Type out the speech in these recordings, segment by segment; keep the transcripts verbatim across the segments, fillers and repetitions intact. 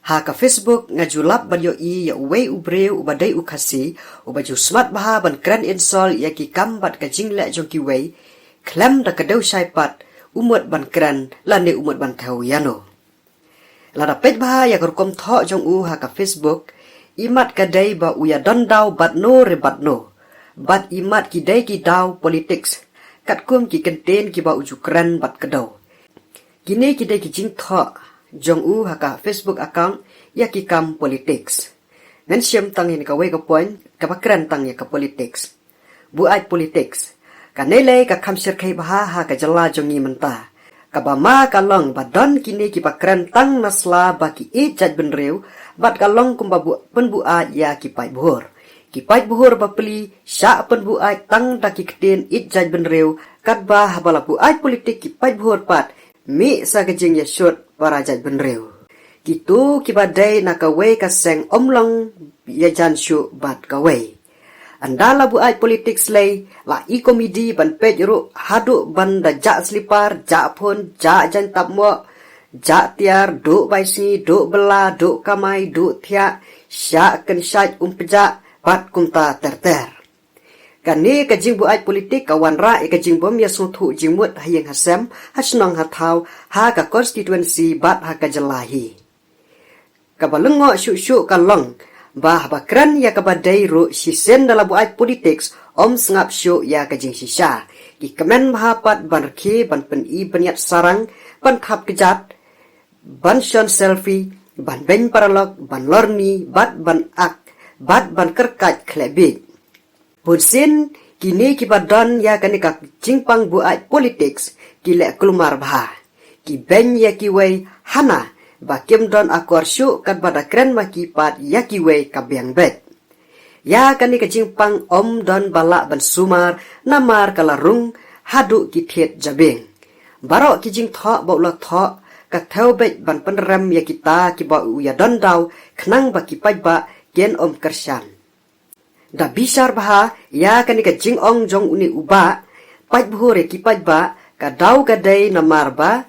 Ha ka Facebook nga ju lap ban ïohi ïa uwei u briew uba dei u Khasi, uba ju smat bha ban kren insult ïa ki kam bad ka jingleh jong kiwei, khlem da ka dew shai pat, u mut ban kren, lane u mut ban thew ïano. Lada peit bha ïa ka rukom thoh jong u ha ka Facebook, imat ka dei ba u ïa don daw bad no re bad no. Bad imat ki dei ki daw politics. Katkum ki kyntien kiba u ju kren bad kdew. Kine ki dei ki jingthoh jong u ha ka Facebook account ïa ki kam politics. Ngan shim tang ïa kawei ka point, kaba kren tang ïa ka politics. Buaid politics. Kane lei ka kham shyrkhei bha ha ka jylla jong ngi mynta. Kaba ma ka long ba don kine kiba kren tang na sla ba ki ïeit jaitbynriew, bad ka long kumba bu-, pynbuaid ïa ki paidbhur. Ki paidbhur ba pli, shah pynbuaid tang da ki ktien ïeit jaitbynriew, katba haba la buaid politik ki paidbhur pat, mih sa ka jingïashut para jaitbynriew. Kito kiba dei na kawei ka seng ym long ïajan shuh bad kawei. Ynda la buaid politics lei, la i komedi ban peit ruh haduh ban da jah slipar, jah phone, jah jaiñtapmoh, jah tiar, duh bai sngi, duh bylla, duh kamai, duh thiah, shah kynshait umpjah, bad kumta ter ter. Kane ka jingbuaid politik ka wanrah ïa ka jingbym ïasngewthuh jingmut ha ïing ha sem, ha shnong ha thaw, ha ka constituency bad ha ka jylla hi. Kaba lyngngoh shuh shuh ka long ba haba kren ïa kaba dei ruh shisien da la buaid politics ym sngap shuh ïa ka jingshisha. Ki kmen bha pat ban rkhie, ban pyni bniat sarang, ban thap kjat, ban shon selfie, ban beiñ paralok, ban lorni, bad ban ak, bad ban kyrkait khleh bieit. Bunsien kine kiba don ïa kane ka jingpang buaid politics ki leh kulmar bha. Ki beiñ ïa kiwei hana ba kim don akor shuh katba da kren ma ki pat ïa kiwei ka biang beit. Ïa kane ka jingpang ym don ba lah ban sumar namar ka la rung haduh ki thied jabieng. Baroh ki jingthoh ba u la thoh ka thew beit ban pynrem ïa kita kiba u ïa don daw khnang ba ki paidbah kin ym kyrshan. Da bishar bha ïa kane ka jingong jong une u bah, paidbhur ïa ki paidbah, ka daw ka dei namar ba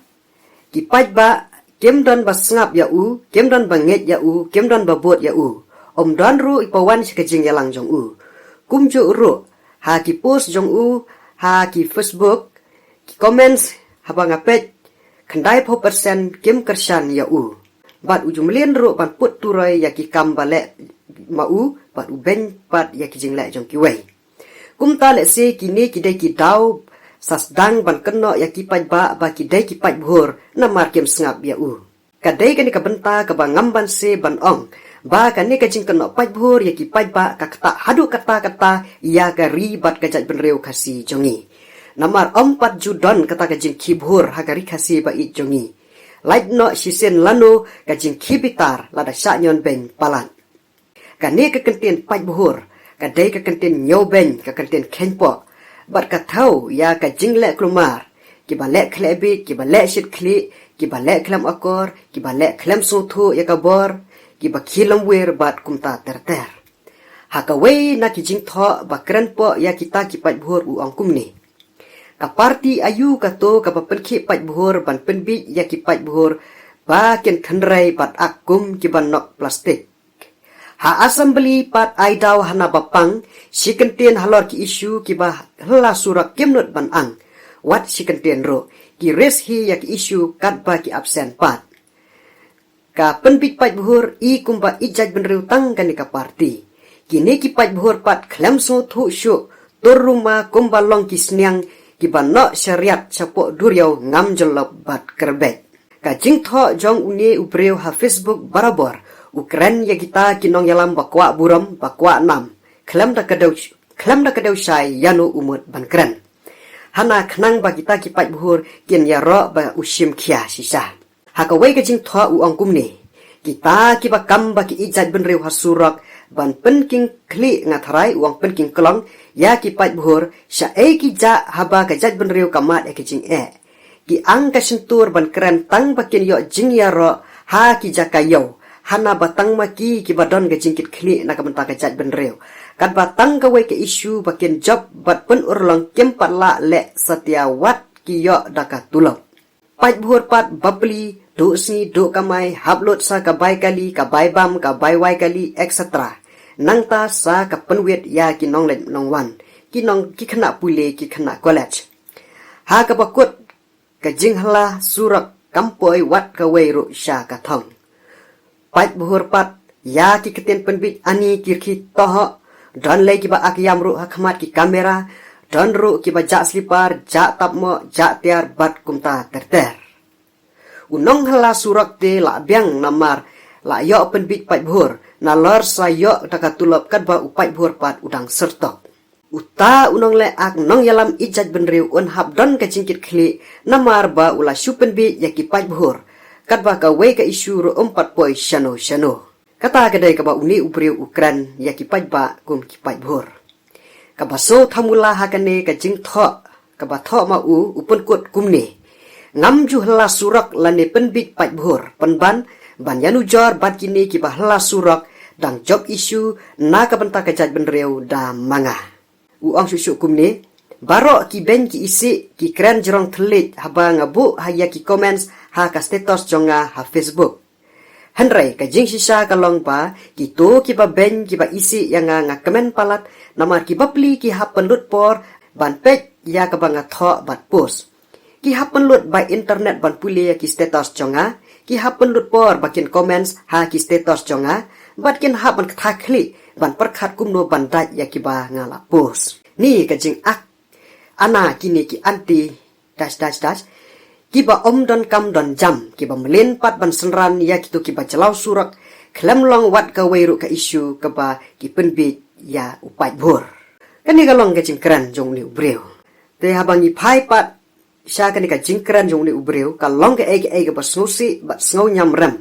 ki paidbah kim don ba sngap ïa u, kim don ba ngeit ïa u, kim don ba bud ïa u. Ym don ruh i pawan sha ka jingïalang jong u. Kumjuh ruh ha ki post jong u ha ki Facebook, ki comments haba nga peit, khyndai phew percent kim kyrshan ïa u. Bad u ju mlien ruh ban put turoi ïa ki kam ba leh ma u, bad u beiñ pat ïa ki jingleh jong kiwei. Kumta lehse kine ki dei ki daw sa sdang ban kynnoh ïa ki paidbah ba ki dei ki paidbhur namar kim sngap ïa u. Ka dei kane ka bynta kaba ngam banse ban ong ba kane ka jingkynnoh paidbhur ïa ki paidbah ka ktah haduh katta katta ïa ka ri bad ka jaitbynriew Khasi jong ngi. Namar ym pat ju don kata ka jingkhie bhur ha ka ri Khasi ba ïeit jong ngi. Lait noh shisien lano ka jingkhie bitar lada shah ñion beiñ palat. Kane ka kyntien paidbhur ka dei ka kyntien ñiewbeiñ, ka kyntien kheiñpoh. Bad ka thew ïa ka jingleh kulmar, kiba leh khleh bieit, kiba leh shit khlieh, kiba leh khlem akor, kiba leh khlem sngewthuh ïa ka bor, kiba khie lamwir bad kumta ter ter. Ha kawei na ki jingthoh ba krenpoh ïa kita ki paidbhur u ong kumne: Ka parti aïu kato kaba pynkhih paidbhur ban pynbiej ïa ki paidbhur ba kin tynrai bad ak kum kiba nok plastik? Ha Assembly pat ai daw hana ba pang shi kyntien halor ki issue kiba ha la surok kim nud ban ang. Wat shi kyntien ruh ki raise hi ïa ki issue katba ki absent pat. Ka pynbiej paidbhur i kumba ïeit jaitbynriew tang kane ka parti. Kine ki paidbhur pat khlem sngewthuh shuh, tur ruma kumba long ki sniang kiba noh shariat shapoh duriaw ngam jyllop bad kyrbeit. Ka jingthoh jong une u briew ha Facebook barabor u kren ïa kita ki nongïalam ba kwah burom ba kwah nam, khlem da ka dew, khlem da ka dew shai ïano u mut ban kren. Hana khnang ba kita ki paidbhur kin ïaroh ba u shim khia shisha. Ha kawei ka jingthoh u ong kumne: Kita kiba kam ba ki ïeit jaitbynriew ha surok ban pynking khlieh, nga tharai u ong pynking klong, ïa ki paidbhur, shaei ki jah haba ka jaitbynriew ka mad ïa ka jingeh. Ki ang ka shyntur ban kren tang ba kin ïoh jingïaroh ha ki jaka ïew, hana ba tang ma ki kiba don ka jingkitkhlieh na ka bynta ka jaitbynriew. Katba tang kawei ka issue ba kin jop bad pynurlong kim pat lah leh satia wat ki ïoh da ka tulop. Paidbhur pat bapli Duh sngi duh kamai, hap lut sa ka bai kali, ka bai bam, ka bai wai kali, et cetera. Nangta sa ka pynwit ïa ki nongleit nongwan, ki nong ki khynnah pule, ki khynnah college. Ha kaba kut ka jinghylla surok kam poi wat kawei ruh sha ka thong. Paidbhur pat ïa ki ktien pynbiej ani kirki tohok, don lei kiba ak ïam ruh ha khmat ki kamera, don ruh kiba jah slipar, jah tapmoh, jah tiar bad kumta ter ter. U nonghylla surok te la biang namar la ïoh pynbiej paidbhur, nalor sa ïoh da ka tulop katba u paidbhur pat u dang syrtok. Uta u nongleh ak nongïalam ïeit jaitbynriew un hap don ka jingkitkhlieh namar ba u la shu pynbiej ïa ki paidbhur, katba kawei ka issue ruh um pat poi shano shano. Kata ka dei kaba une u briew u kren ïa ki paidbah kum ki paidbhur. Kaba sngewthuh mula ha kane ka jingthoh, kaba thoh ma u, u pynkut kumne: Ngam ju hylla surok lane pynbiej paidbhur, pynban ban ïanujor bad kine kiba hylla surok, dang jop issue na ka bynta ka jaitbynriew da ma nga. U ong shuh shuh kumne: Baroh ki beiñ ki isih ki kren jrong thylliej haba nga buh ha ïa ki comments ha ka status jong nga ha Facebook. Hynrei ka jingshisha ka long ba kito kiba beiñ kiba isih ïa nga, nga kmen palat, namar kiba pli ki hap pynlut por ban peit ïa kaba nga thoh bad post. Ki hap pynlut ba internet ban pule ïa ki status jong nga, ki hap pynlut por ba kin comments ha ki status jong nga, bad kin hap ban kthah khlieh ban pyrkhat kumno ban dait ïa kiba nga la post. Ni ka jingak ana kine ki anti dash dash dash, kiba ym don kam don jam, kiba mlien pat ban synran ïa kito kiba jlaw surok, khlem long wat kawei ruh ka issue kaba ki pynbiej ïa u paidbhur. Kane ka long ka jingkren jong une u briew. Te haba ngi phai pat sha kane ka jingkren jong une u briew, ka long kaei kaei kaba sngewsih bad sngewñiamrem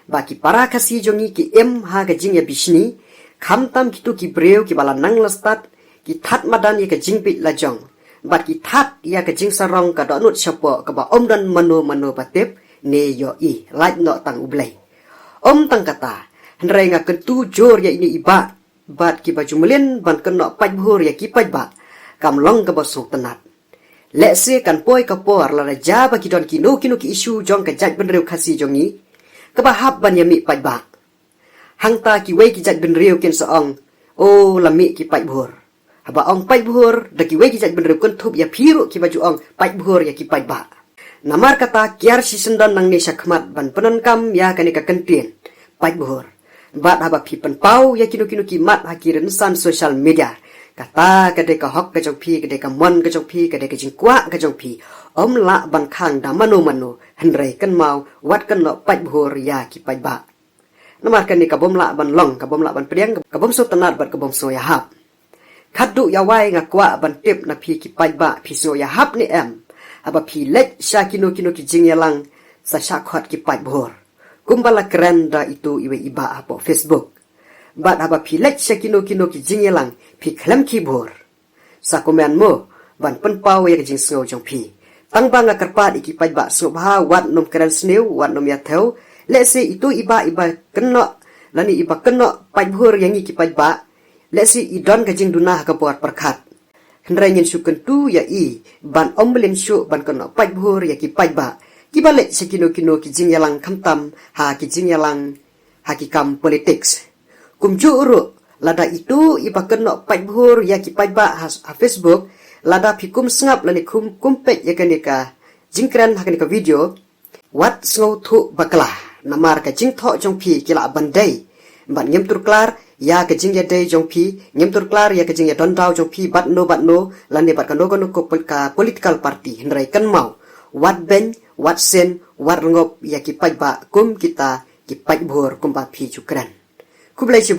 ba ki para Khasi jong ngi ki im ha ka jingïabishni, khamtam kito ki briew kiba la nang la stad, ki thad madan ïa ka jingbieit lajong, bad ki thad ïa ka jingsarong ka dohnud shapoh kaba ym don mano mano ba tip ne ïohi, lait noh tang U Blei. Ym tang kata, hynrei nga kyntu jur ïa ine i bah bad kiba ju mlien ban kynnoh paidbhur ïa ki paidbah, kam long kaba sngewtynnat. Lehse kan poi ka por lada jia ba ki don kino kino ki issue jong ka jaitbynriew Khasi jong ngi kaba hap ban ïa mih paidbah. Hangta kiwei ki jaitbynriew kin sa ong, o, la mih ki paidbhur. Haba ong paidbhur da kiwei ki jaitbynriew kynthup ïa phi ruh kiba ju ong paidbhur ïa ki paidbah. Namar kata kiar shisien don nangne shakhmat ban pyndonkam ïa kane ka kyntien paidbhur. Bad haba phi pynpaw ïa kino kino ki mat ha ki rynsan social media, kata ka dei ka hok ka jong phi, ka dei ka mon ka jong phi, ka dei ka jingkwah ka jong phi. Ym lah ban khang da mano mano, hynrei kynmaw wat kynnoh paidbhur ïa ki paidbah. Namar kane ka bym lah ban long, ka bym lah ban pdiang, ka bym sngewtynnat bad ka bym sngew ïahap. Khadduh ïa wai nga kwah ban tip na phi ki paidbah, phi sngew ïahap ne em haba phi leit sha kino kino ki jingïalang sa shah khot ki paidbhur, kumba la kren da itu iwei i bah hapoh Facebook. Bad haba phi leit sha kino kino ki jingïalang phi khlem khih bhur. Sa comment mo ban pynpaw ïa ka jingsngew jong phi. Tang ba nga kyrpad ïa ki paidbah sngewbha wat nym kren sniew, wat nym ïathew. Lehse itu i bah iba kynnoh lane iba kynnoh paidbhur ïa ngi ki paidbah, lehse i don ka jingduna ha ka bor pyrkhat. Hynrei ngin shu kyntu ïa i ban ym mlien shuh ban kynnoh paidbhur ïa ki paidbah kiba leit sha kino kino ki jingïalang, khamtam ha ki jingïalang ha ki kam politics. Kumjuh ruh, lada itu iba kynnoh paidbhur ïa ki paidbah ha, ha Facebook, lada phi kum sngap lane kum, kum peit ïa kane ka jingkren ha kane ka video, wat sngewthuh bakla. Namar ka jingthoh jong phi ki lah ban dei, bad ngim tur klar ïa ka jingïadei jong phi, ngim tur klar ïa ka jingïadondaw jong phi bad no bad no, lane bad kano kano ka pol-, ka political party. Hynrei kynmaw, wat beiñ, wat sien, wat rngop ïa ki paidbah kum kita ki paidbhur kumba phi ju kren. Khublei shibun.